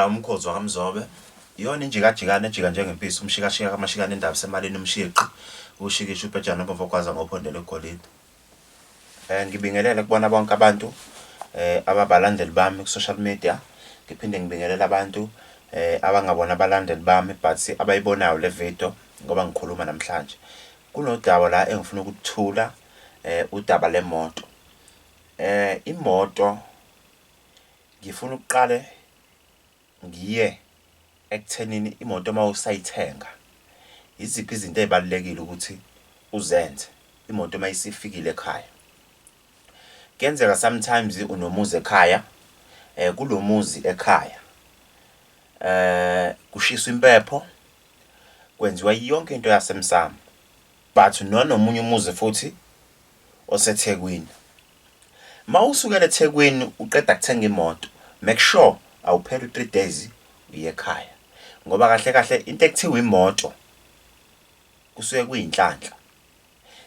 La umkhozi wakaMzobe iyona injikajikane ejika njengempisi umshikashika kamashikane indaba semalini umshiqi ushikisha ubhejane obomvu ogwaza ngophondo lwegolide. Ngibingelele kubona bonke abantu ababalandeli bami ku-social media, ngiphinde ngibingelele abantu abangabona abalandeli bami but abayibonayo le video ngoba ngikhuluma namhlanje. Kunodaba la engifuna ukuthula udaba lemoto. Imoto ngifuna ukuqale ngiye ekuthenini imoto uma usayithenga yiziphi izinto ey'balulekile ukuthi uzenze imoto uma isifikile ekhaya. Kuyenzeka sometimes unomuzi ekhaya, kulo muzi ekhaya kushiswa impepho, kwenziwa yonke into yasemsamo but nanomunye umuzi futhi oseThekwini. Uma usukela eThekwini uqeda kuthenga imoto, make sure awupheli u-three days uye ekhaya ngoba kahle kahle into ekuthiwa imoto kusuke kuyinhlanhla.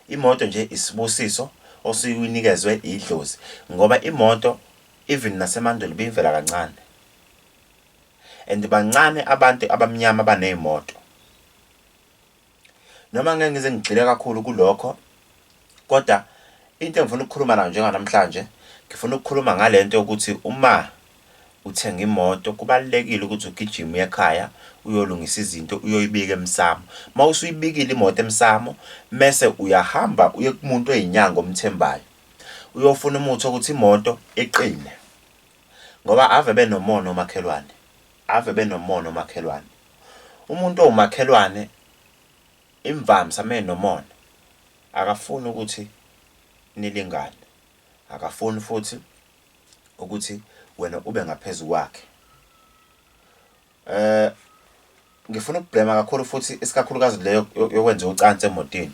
Imoto nje isibusiso osuke uyinikezwe idlozi ngoba imoto even nasemandulo ibiyimvela kancane and bancane abantu abamnyama abaney'moto. Noma ngeke ngize ngigxile kakhulu kulokho kodwa into engifuna ukukhuluma nayo njenganamhlanje ngifuna ukukhuluma ngale nto yokuthi uma uthenga imoto kubalulekile ukuthi ugijime uye ekhaya uyolungisa izinto uyoyibika emsamo. Uma usuyibikile imoto emsamo mese uyahamba uye kumuntu oyinyanga omthembayo uyofuna umuthi wokuthi imoto iqine ngoba ave benomona omakhelwane, ave benomona omakhelwane. Umuntu owumakhelwane imvamsa uma enomona akafuni ukuthi nilingane, akafuni futhi ukuthi wena ube ngaphezu kwakhe. Ngifuna ukubhlema kakhulu futhi isikakhulukazi le yokwenza ucansi emotini.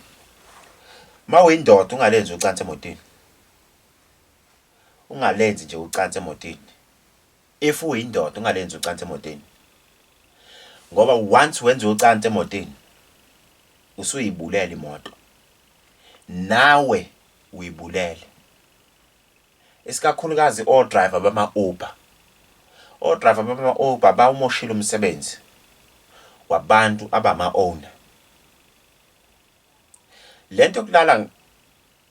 Uma uyindoda ungalenzi ucansi emotini, ungalenzi nje ucansi emotini. If uyindoda ungalenzi ucansi emotini ngoba once wenza ucansi emotini usuyibulela imoto nawe uyibulele isikakhulukazi o-driver bama-Uber. O-driver bama-Uber bawumoshile umsebenzi wabantu abama-owner. Lento yokulala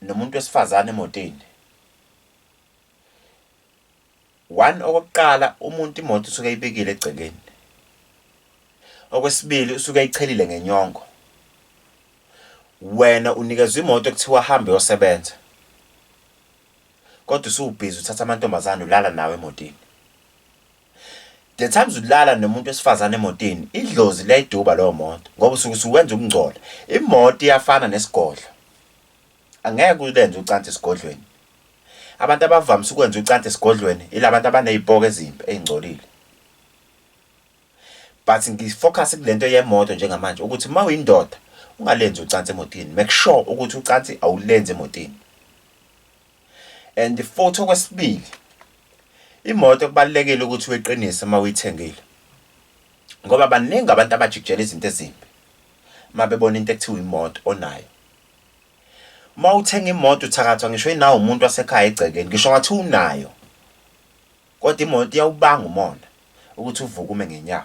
nomuntu wesifazane emotini. One, okokuqala umuntu imoto usuke eyibekile egcekeni. Okwesibili usuke eyichelile ngenyongo. Wena unikezwa imoto ekuthiwa hamba uyosebenza. Kodwa usuwubhizi uthatha amantombazane ulala nawo emotini. The times ulala nomuntu wesifazane emotini, idlozi liyayiduba leyo moto ngoba usuke usuwenza ukungcola. Imoto iyafana nesigodlo. Angeke ulenze ucansi esigodlweni. Abantu abavamise ukwenza ucansi esigodlweni yilabantu abanezipoko ezimbi ezingcolile. But ngifocus kulento yemoto njengamanje ukuthi uma uyindoda ungalenzi ucansi emotini. Make sure ukuthi ucansi awulenzi emotini. And futhi okwesibili imoto kubalulekile ukuthi uyiqinise uma uyithengile. Ngoba baningi abantu abajikijela izinto ezimbi uma bebona into ekuthiwa imoto onayo. Uma uthenga imoto uthakathwa ngisho inawo umuntu wasekhaya egcekeni, ngisho ngathiwa unayo kodwa imoto iyawubanga umona ukuthi uvuke ume ngenyawo.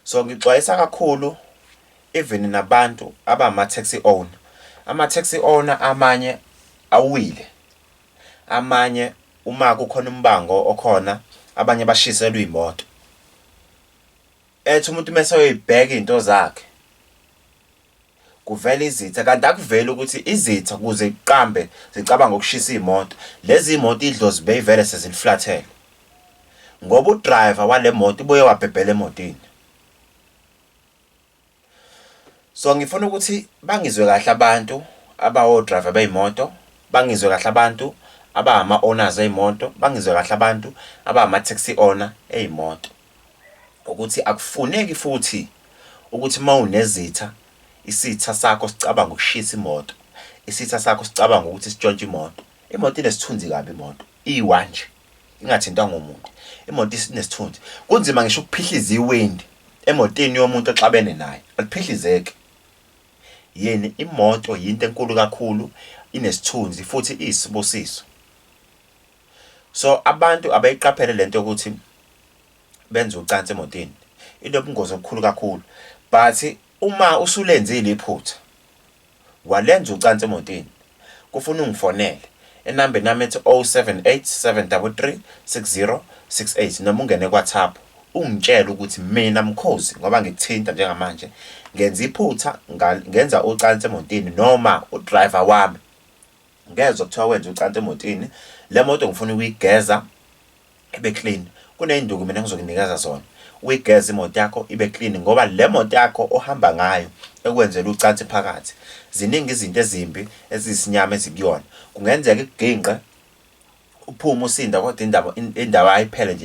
So ngixwayisa kakhulu even nabantu abama-taxi owner. Ama-taxi owner amanye awile, amanye uma kukhona umbango okhona abanye bashiselwa iy'moto. Ethi umuntu mese eyoyibheka iy'nto zakhe kuvela izitha kanti akuveli ukuthi izitha kuze kuqambe zicabanga ukushisa iy'moto lezi imoto idlozi beyivele seziliflathele ngoba udriver wale moto ubuye wabhebhela emotini. So ngifuna ukuthi bangizwe kahle abantu abawo-driver bey'moto, bangizwe kahle abantu abangama-owners ey'moto, bangizwe kahle abantu abangama-taxi owner ey'moto. Ukuthi akufuneki futhi ukuthi uma unezitha, isitha sakho sicabanga ukushisa imoto, isitha sakho sicabanga ukuthi sitshontshe imoto. Imoto inesithunzi kabi imoto, iyi-one nje, ingathintwanga umuntu. Imoto inesithunzi. Kunzima ngisho ukuphihliza iwindi emotini yomuntu oxabene naye, aliphihlizeki. Yini? Imoto yinto enkulu kakhulu, inesithunzi futhi iyisibusiso. So abantu abayiqaphele lento yokuthi. benze ucansi emotini. Inobungozi obukhulu kakhulu but uma usulenzile iphutha walenza ucansi emotini kufuna ungifonele enambeni yami ethi 078 733 6068 noma ungene ku-WhatsApp ungitshele ukuthi mina mkhozi ngoba ngikuthinta njengamanje ngenza iphutha ngenza ucansi emotini noma udriver wami ngezwa kuthiwa wenza ucansi emotini, le moto ngifuna ukuyigeza ibe clean. Kuney'nduku mina engizokunikeza zona uyigeze imoto yakho ibe clean ngoba le moto yakho ohamba ngayo ekwenzela ucansi phakathi ziningi izinto ezimbi eziyisinyama ezikuyona. Kungenzeka ikuginqe uphume usinda kodwa indaba indaba ayiphele nje.